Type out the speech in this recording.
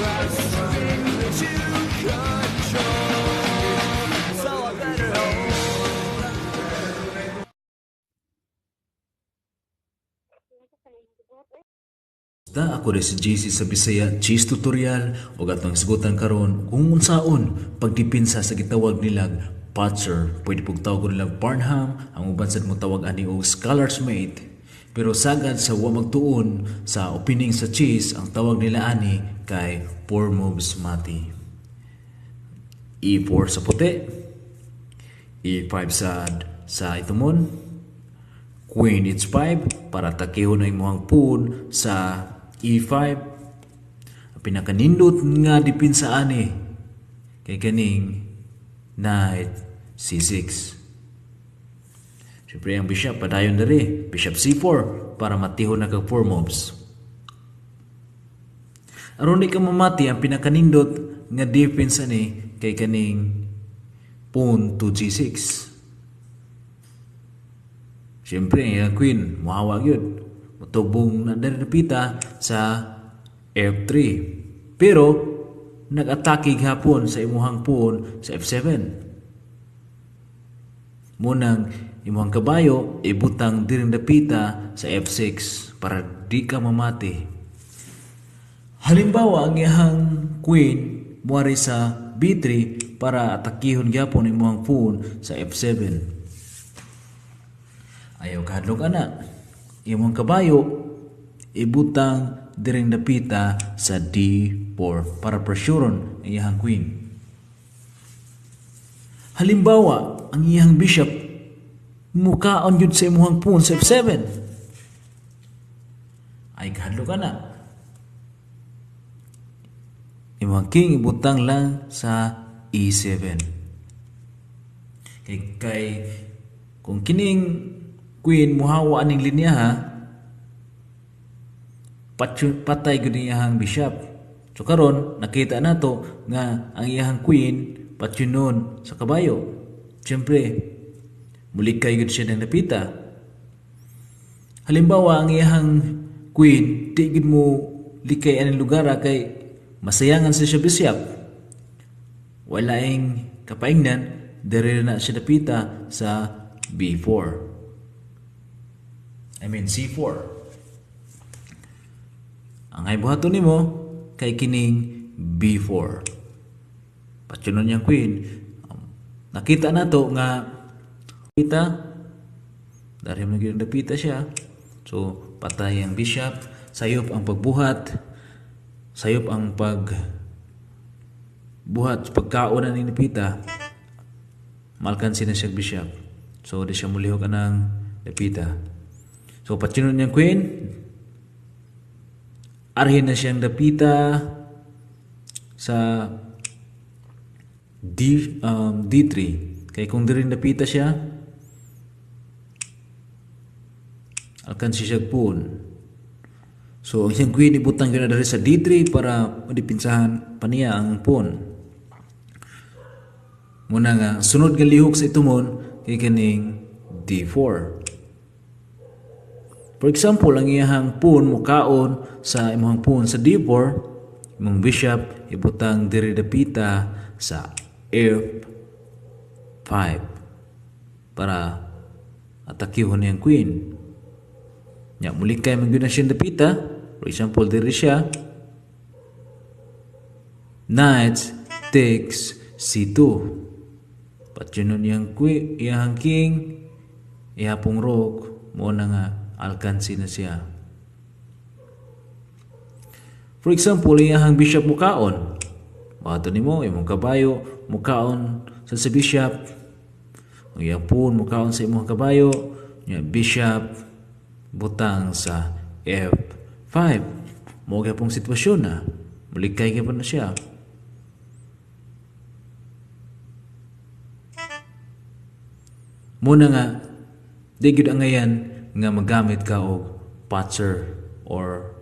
Grasping to control. So I better hold on. Da ako rin si JC sa Bisaya Cheese Tutorial o atong hisgutan karon kung unsaon pagdepensa sa gitawag nilang Patzer. Pwede pug tawag nilang Parnham, ang uban sad mo tawag ani og Scholar's Mate. Pero sagad sa wa magtuon sa opening sa cheese, ang tawag nila ani kay 4 moves mati. E4 sa puti, E5 sa itumon, Queen H5 para takihon ang imong pawn sa E5. Ang pinakanindot nga depensa ani kay kaning Knight C6. Siyempre ang bishop padayon diri, bishop C4 para matihon na kag 4 moves. Aron di ka mamati, ang pinakanindot nga defense ani kay kaning pawn to G6. Siyempre, ang queen, muhawa gyud. Mutubong na diri sa F3. Pero, nag-atake gihapon sa imuhang pawn sa F7. Munang imuhang kabayo, ibutang diring dapita sa F6 para di ka mamati. Halimbawa, ang iyahang queen muari sa B3 para atakihon gyapon imuhang pawn sa F7. Ayaw kahadlok ana. Imong kabayo ibutang diring dapita sa D4 para presyuron ang iyahang queen. Halimbawa, ang iyahang bishop mukaon gyud sa imuhang pawn sa F7. Ay kahadlok ana. Imong king ibutang lang sa E7. Kay kung kining queen muhawa aning linya ha, patay gyud iyahang bishop. So karon nakita nato nga ang iyahang queen patyonon sa kabayo. Siyempre mulikay gyud siya ng dapita. Halimbawa ang iyahang queen di gyud mo likay aning lugar kay masayangan sa siya bishop. Walaing kapaingnan, diri na siya dapita sa B4. I mean C4. Ang ay buhaton nimo kay kining B4. Patyonon niyang queen. Nakita nato nga dapita dari mo gyud dapita siya. So patay ang bishop, sayop ang pagbuhat, sayop ang pag buhat pagkaon na ni dapita. Malkansi na siya bishop. So di siya mulihok anang dapita. So patyonon niyang queen, arhin na siyang dapita sa D3. Kay kung diri dapita siya, alkansi siya pawn. So ang iyang queen ibutang gyud na diri sa D3 para madipinsahan pa niya ang pawn. Muna nga sunod nga lihok sa itumon kay kaning D4. For example, ang iyahang pawn mukaon sa imong pawn sa D4, imong bishop ibutang diri dapita sa F5 para atakihon niyang queen. Nya mulikay man gyud na siyang dapita. For example, diri siya. Knight takes C2. Patyonon niyang queen, iyahang king, iyapong rook, mo na nga alkansi na siya. For example, iyahang bishop mukaon. Bato nimo imong kabayo mukaon sa bishop. Ang iyang pawn mukaon sa imong kabayo, nya bishop butang sa F5. Mo gyapong sitwasyon na. Mulikay gyapon na siya. Muna nga di gyud angayan nga magamit ka og patzer or